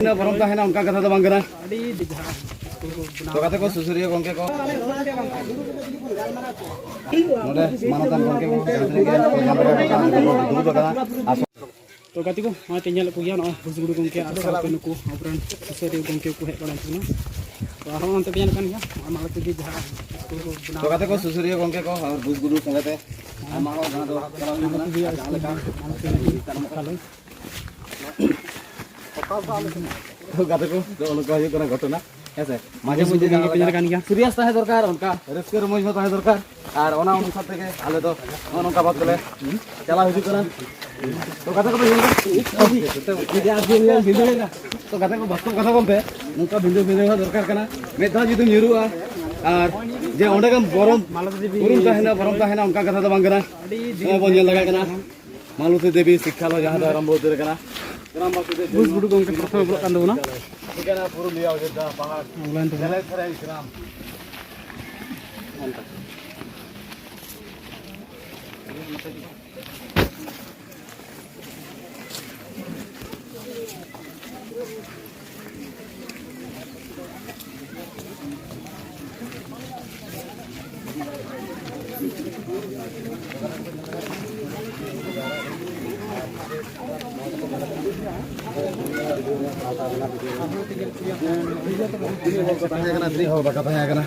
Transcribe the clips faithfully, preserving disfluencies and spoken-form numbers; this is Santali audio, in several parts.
ᱵᱷᱚᱨᱚᱢ ᱛᱟᱦᱮᱱᱟ, ᱚᱱᱠᱟ ᱠᱟᱛᱷᱟ ᱫᱚ ᱵᱟᱝ ᱠᱟᱱᱟ᱾ ᱛᱚ ᱜᱟᱛᱮ ᱠᱚ, ᱥᱩᱥᱟᱹᱨᱤᱭᱟᱹ ᱜᱚᱢᱠᱮ ᱠᱚ, ᱱᱚᱰᱮ ᱢᱟᱱᱚᱛᱟᱱ ᱜᱚᱢᱠᱮ ᱠᱚ, ᱫᱩᱲᱩᱵ ᱟᱠᱟᱱᱟ᱾ ᱛᱚ ᱜᱟᱛᱮ ᱠᱚ, ᱱᱚᱜᱼᱚᱭ ᱯᱮ ᱧᱮᱞᱮᱫ ᱠᱚᱜᱮᱭᱟ, ᱱᱚᱜᱼᱚᱭ ᱵᱷᱩᱥᱜᱩᱰᱩ ᱜᱚᱢᱠᱮ ᱟᱨ ᱥᱟᱶᱛᱮ ᱱᱩᱠᱩ ᱟᱵᱚᱨᱮᱱ ᱥᱩᱥᱟᱹᱨᱤᱭᱟᱹ ᱜᱚᱢᱠᱮ ᱠᱚ ᱦᱮᱡ ᱵᱟᱲᱟᱭᱮᱱ ᱛᱟᱵᱚᱱᱟ᱾ ᱛᱚ ᱟᱨᱦᱚᱸ ᱚᱱᱛᱮ ᱯᱮ ᱧᱮᱞ ᱠᱟᱱ ᱜᱮᱭᱟ, ᱟᱨ ᱢᱟᱲᱟᱝ ᱛᱮᱜᱮ ᱡᱟᱦᱟᱸ ᱥᱠᱩᱞ ᱠᱚ ᱵᱮᱱᱟᱣ ᱛᱚ ᱜᱟᱛᱮ ᱠᱚ, ᱥᱩᱥᱟᱹᱨᱤᱭᱟᱹ ᱜᱚᱢᱠᱮ ᱠᱚ ᱟᱨ ᱵᱷᱩᱥᱜᱩᱰᱩ ᱥᱚᱸᱜᱮ ᱛᱮ ᱟᱭᱢᱟ ᱦᱚᱲ ᱡᱟᱦᱟᱸ ᱫᱚ ᱪᱟᱞᱟᱣ ᱦᱩᱭ ᱠᱟᱱᱟ, ᱟᱨ ᱡᱟᱦᱟᱸ ᱞᱮᱠᱟ ᱛᱚ ᱜᱟᱛᱮ ᱠᱚ, ᱱᱚᱜᱼᱚ ᱱᱚᱝᱠᱟ ᱦᱩᱭᱩᱜ ᱠᱟᱱᱟ ᱜᱷᱚᱴᱚᱱᱟ, ᱦᱮᱸ ᱥᱮ? ᱢᱟᱡᱷᱮ ᱢᱚᱫᱽᱫᱷᱮ ᱡᱟᱦᱟᱸ ᱞᱮᱠᱟ ᱥᱤᱨᱤᱭᱟᱥ ᱛᱟᱦᱮᱸ ᱫᱚᱨᱠᱟᱨ, ᱚᱱᱠᱟ ᱨᱟᱹᱥᱠᱟᱹ ᱨᱚᱢᱚᱡᱽ ᱦᱚᱸ ᱛᱟᱦᱮᱸ ᱫᱚᱨᱠᱟᱨ, ᱟᱨ ᱚᱱᱟ ᱚᱱᱩᱥᱟᱨ ᱛᱮᱜᱮ ᱟᱞᱮ ᱫᱚ ᱱᱚᱜᱼᱚ ᱱᱚᱝᱠᱟ ᱵᱷᱟᱵᱽ ᱛᱮᱞᱮ ᱪᱟᱞᱟᱣ ᱦᱤᱡᱩᱜ ᱠᱟᱱᱟ᱾ ᱛᱚ ᱜᱟᱛᱮ ᱠᱚ ᱧᱮᱞ ᱫᱟ, ᱡᱩᱫᱤ ᱟᱨ ᱡᱩᱫᱤ ᱧᱮᱞ ᱵᱷᱤᱸᱫᱟᱹᱲ ᱮᱫᱟ, ᱛᱚ ᱜᱟᱛᱮ ᱠᱚ, ᱵᱟᱥᱛᱚᱵ ᱠᱟᱛᱷᱟ ᱵᱚᱞᱛᱮ ᱱᱚᱝᱠᱟ ᱵᱷᱤᱸᱫᱟᱹᱲ ᱵᱷᱤᱸᱫᱟᱹᱲ ᱦᱚᱸ ᱫᱚᱨᱠᱟᱨ ᱠᱟᱱᱟ᱾ ᱢᱤᱫ ᱫᱷᱟᱣ ᱡᱩᱫᱤᱢ ᱧᱩᱨᱩᱜᱼᱟ ᱟᱨ ᱡᱮ ᱚᱸᱰᱮ ᱜᱮᱢ ᱵᱚᱨᱚᱢ ᱩᱨᱩᱢ ᱛᱟᱦᱮᱱᱟ, ᱵᱚᱨᱚᱢ ᱛᱟᱦᱮᱱᱟ, ᱚᱱᱠᱟ ᱠᱟᱛᱷᱟ ᱫᱚ ᱵᱟᱝ ᱠᱟᱱᱟ᱾ ᱱᱚᱜᱼᱚᱭ ᱵᱚᱱ ᱧᱮᱞ ᱫᱟᱲᱮᱭᱟᱜ ᱠᱟᱱᱟ, ᱢᱟᱞᱚᱛᱤ ᱫᱮᱵᱤ ᱥᱤᱠᱠᱷᱟᱞᱚᱭ ᱡᱟᱦᱟᱸ ᱫᱚ ᱟᱨᱟᱢᱵᱷᱚ ᱩᱛᱟᱹᱨ ᱠᱟᱱᱟ᱾ ᱜᱨᱟᱢᱵᱟᱥᱤ ᱫᱚ ᱵᱷᱩᱥᱜᱩᱰᱩ ᱜᱚᱢᱠᱮ ᱯᱨᱚᱛᱷᱚᱢ ᱵᱚᱞᱚᱜ ᱠᱟᱱ ᱛᱟᱵᱚᱱᱟ᱾ ᱴᱷᱤᱠᱟᱹᱱᱟ ᱯᱩᱨᱩᱞᱤᱭᱟ ᱚᱡᱳᱫᱽᱫᱷᱟ ᱯᱟᱦᱟᱲ᱾ ᱵᱚᱞᱚᱭᱮᱱ ᱛᱟᱵᱚᱱᱟ᱾ ᱥᱮᱞᱮᱫ ᱥᱮᱨᱮᱧ ᱜᱨᱟᱢ᱾ ᱛᱤᱱᱟᱹᱜ ᱦᱚᱲ ᱵᱟᱠᱚ ᱛᱟᱦᱮᱸ ᱠᱟᱱᱟ, ᱛᱤᱱᱟᱹᱜ ᱦᱚᱲ ᱵᱟᱠᱚ ᱛᱟᱦᱮᱸ ᱠᱟᱱᱟ᱾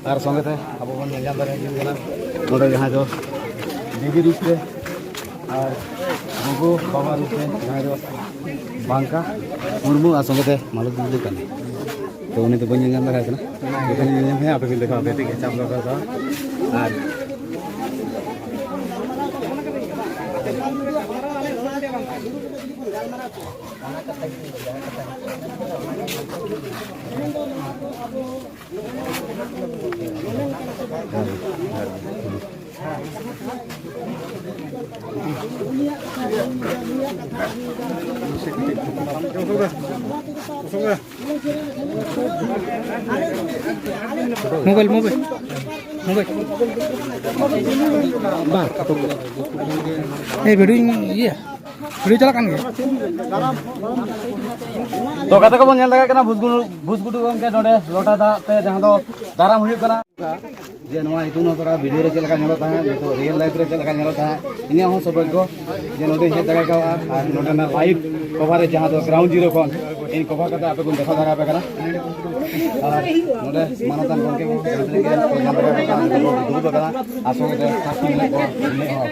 ᱟᱨ ᱥᱚᱸᱜᱮ ᱛᱮ ᱟᱵᱚ ᱵᱚᱱ ᱧᱮᱞ ᱧᱟᱢ ᱫᱟᱲᱮᱭᱟᱜ ᱠᱟᱱᱟ, ᱱᱚᱰᱮ ᱡᱟᱦᱟᱸ ᱫᱚ ᱫᱮᱵᱤ ᱨᱩᱯ ᱛᱮ ᱟᱨ ᱜᱚᱜᱚ ᱵᱟᱵᱟ ᱨᱩᱯ ᱛᱮ ᱡᱟᱦᱟᱸᱭ ᱫᱚ ᱵᱟᱝᱠᱟ ᱢᱩᱨᱢᱩ ᱟᱨ ᱥᱚᱸᱜᱮ ᱛᱮ ᱢᱟᱞᱚᱛᱤ ᱫᱤᱫᱤ ᱠᱟᱱᱟ᱾ ᱛᱚ ᱩᱱᱤ ᱫᱚ ᱵᱟᱹᱧ ᱧᱮᱞ ᱧᱟᱢ ᱫᱟᱲᱮᱭᱟᱭ ᱠᱟᱱᱟ, ᱡᱚᱠᱷᱚᱱ ᱧᱮᱞ ᱧᱟᱢ ᱦᱮᱸ ᱟᱯᱮ ᱵᱤᱱ ᱫᱮᱠᱷᱟᱣ ᱟᱯᱮ ᱴᱷᱤᱠ ᱜᱮᱭᱟ, ᱪᱟᱯ ᱫᱚ ᱵᱟᱝ ᱟᱨ ᱢᱳᱵᱟᱭᱤᱞ, ᱢᱳᱵᱟᱭᱤᱞ᱾ ᱵᱟᱝ, ᱮᱭ ᱵᱷᱤᱰᱤᱭᱳᱧ ᱤᱭᱟᱹ, ᱵᱷᱤᱰᱤᱭᱳ ᱪᱟᱞᱟᱜ ᱠᱟᱱ ᱜᱮᱭᱟ᱾ ᱛᱚ ᱜᱟᱛᱮ ᱠᱚᱵᱚᱱ ᱧᱮᱞ ᱫᱟᱲᱮᱭᱟᱜ ᱠᱟᱱᱟ, ᱵᱷᱩᱥᱜᱩᱰᱩ, ᱵᱷᱩᱥᱜᱩᱰᱩ ᱜᱚᱢᱠᱮ ᱱᱚᱰᱮ ᱞᱚᱴᱟ ᱫᱟᱜ ᱛᱮ ᱡᱟᱦᱟᱸ ᱫᱚ ᱫᱟᱨᱟᱢ ᱦᱩᱭᱩᱜ ᱠᱟᱱᱟ᱾ ᱡᱮ ᱱᱚᱣᱟ ᱤᱛᱩᱱ ᱟᱥᱲᱟ ᱵᱷᱤᱰᱤᱭᱳ ᱨᱮ ᱪᱮᱫ ᱞᱮᱠᱟ ᱧᱮᱞᱚᱜ ᱛᱟᱦᱮᱸᱫ, ᱱᱤᱛᱚᱜ ᱨᱤᱭᱮᱞ ᱞᱟᱭᱤᱯᱷ ᱨᱮ ᱪᱮᱫ ᱞᱮᱠᱟ ᱧᱮᱞᱚᱜ ᱛᱟᱦᱮᱸᱫ, ᱤᱧᱟᱹᱜ ᱦᱚᱸ ᱥᱳᱵᱷᱟᱜᱽᱜᱚ ᱡᱮ ᱱᱚᱰᱮᱧ ᱦᱮᱡ ᱫᱟᱲᱮ ᱠᱟᱣᱟ᱾ ᱟᱨ ᱱᱚᱰᱮᱱᱟᱜ ᱞᱟᱭᱤᱵᱷ ᱠᱚᱵᱷᱟᱨᱮᱡᱽ ᱡᱟᱦᱟᱸ ᱫᱚ ᱜᱨᱟᱣᱩᱱᱰ ᱡᱤᱨᱳ ᱠᱷᱚᱱ ᱤᱧ ᱠᱚᱵᱷᱟᱨ ᱠᱟᱛᱮ ᱟᱯᱮ ᱠᱚᱧ ᱫᱮᱠᱷᱟᱣ ᱫᱟᱲᱮ ᱟᱯᱮ ᱠᱟᱱᱟ᱾ ᱟᱨ ᱱᱚᱰᱮ ᱢᱟᱱᱚᱛᱟᱱ ᱜᱚᱢᱠᱮ ᱠᱚ ᱡᱟᱦᱟᱸ ᱛᱤᱱᱟᱹᱜ ᱜᱮ ᱠᱚ ᱧᱟᱢ ᱫᱟᱲᱮ ᱟᱠᱟᱫ ᱠᱚ ᱫᱩᱲᱩᱵ ᱟᱠᱟᱱᱟ᱾ ᱟᱨ ᱥᱚᱸᱜᱮ ᱛᱮ ᱥᱟᱛᱴᱤ ᱢᱮᱱᱟᱜ ᱠᱚᱣᱟ, ᱩᱱᱤ ᱦᱚᱸ